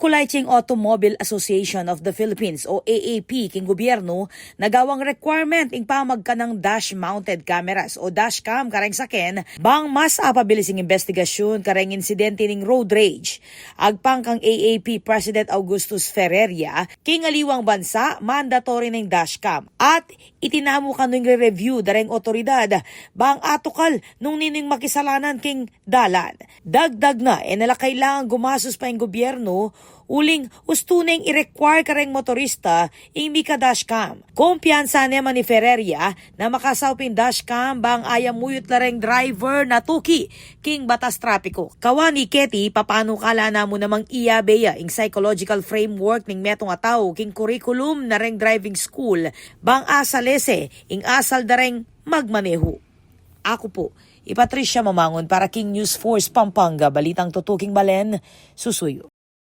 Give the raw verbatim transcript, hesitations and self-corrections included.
Kulay king Automobile Association of the Philippines o A A P king gobyernu, nagawang requirement ing pamagkanang dash-mounted cameras o dashcam kareng saken, bang mas apabilis ing imbestigasyun kareng insidente ning road rage. Agpang kang A A P President Augustus Ferreria, king aliwang bansa, mandatory na ing dashcam. At itinamu kanu ing re-review da reng otoridad, bang atukal nung ninu ing makisalanan king dalan. Dagdag na, e na la kailangan gumasus pa ing gobyernu, uling ustu neng i-require kareng motorista ing mika dashcam. Kumpiyansa ne man i Ferreria na makasaup ing dashcam bang ayamuyut la reng driver na tuki king batas trapiku. Kawan i Keti, papanukala na mu namang iyabe ya ing psychological framework ning metung a tau king curriculum na reng driving school, bang asalese ing asal da reng magmanehu. Aku pu i Patricia Mamangun para king News Force Pampanga, balitang tutuking balen, susuyu.